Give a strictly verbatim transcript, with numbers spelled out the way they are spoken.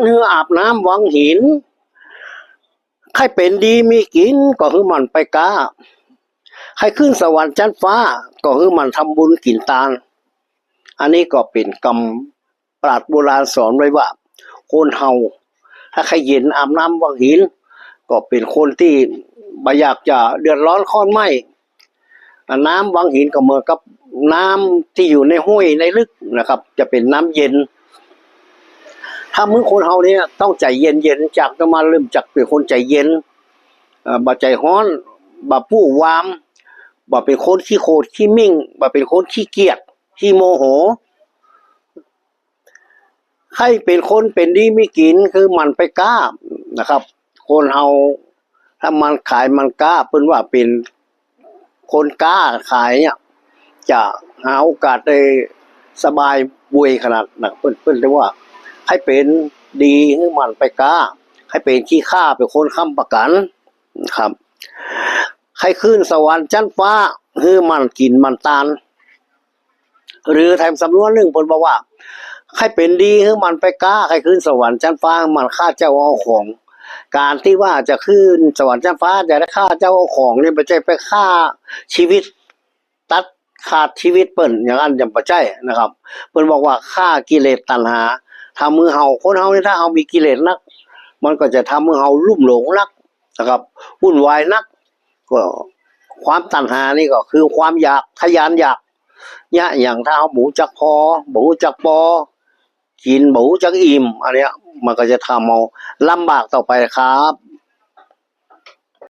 หื้ออาบน้ำวังหิน ใค่เป๋นดีมีกิ๋นก็หื้อหมั่นไปก๊า ใค่ขึ้นสวรรค์จั๊นฟ้าก็หื้อหมั่นทำบุญกิ๋นตาน อันนี้ก็เป๋นกำปราชญ์โบราณสอนไว้ว่า คนเฮาถ้าใค่เย็นอาบน้ำวังหิน ก็เป๋นคนตี้บ่อยากจะเดือดร้อนข้อนไหม้ อ่า น้ำวังหินก็เหมือนกับน้ำตี้อยู่ในห้วยในลึกนะครับ จะเป๋นน้ำเย็น ถ้าเมื่อคนเฮาเนี่ยต้องใจ๋เย็นๆ จากจะมาเริ่มจากเป๋นคนใจ๋เย็น เอ่อ บ่ใจ๋ฮ้อน บ่ปู้วาม บ่เป๋นคนขี้โขดขี้มิ่ง บ่เป๋นคนขี้เกียจ ขี้โมโห ใค่เป๋นคนเป๋นดีมีกิ๋น คือหมั่นไปก๊านะครับ คนเฮาถ้าหมั่นขายหมั่นก๊า เปิ้นว่าเป๋นคนก๊าขายเนี่ย จะหาโอกาสได้สบายบวยขนาดนะ เปิ้น เปิ้นเรียกว่า ใค่เป๋นดีหื้อหมั่นไปก๊า ใค่เป๋นขี้ข้าเป๋นคนค้ำประกั๋นนะครับ ใค่ขึ้นสวรรค์จั๊นฟ้าหื้อหมั่นกิ๋นหมั่นตาน หรือแถมสำนวนนึ่งเปิ้นบอกว่า ใค่เป๋นดีหื้อหมั่นไปก๊า ใค่ขึ้นสวรรค์จั๊นฟ้าหื้อหมั่นฆ่าเจ้าเอาของ ก๋านตี้ว่าจะขึ้นสวรรค์จั๊นฟ้า จะได้ฆ่าเจ้าเอาของเนี่ย บ่ใจ้ไปฆ่าชีวิต ตัดขาดชีวิตเปิ้น อย่างนั้นยังบ่ใจ้นะครับ เปิ้นบอกว่าฆ่ากิเลสตัณหา ถ้าเมื่อเฮา คนเฮานี่ถ้าเฮามีกิเลสนัก มันก็จะทำหื้อเฮาลุ่มหลงนักนะครับ วุ่นวายนัก ก็ความตัณหานี่ก็คือความอยาก ทะยานอยาก เนี่ย อย่างถ้าเฮาบ่ฮู้จักผ่อ บ่ฮู้จักปอ กิ๋นบ่ฮู้จักอิ่ม อันเนี้ยมันก็จะทำเอาลำบากต่อไปครับ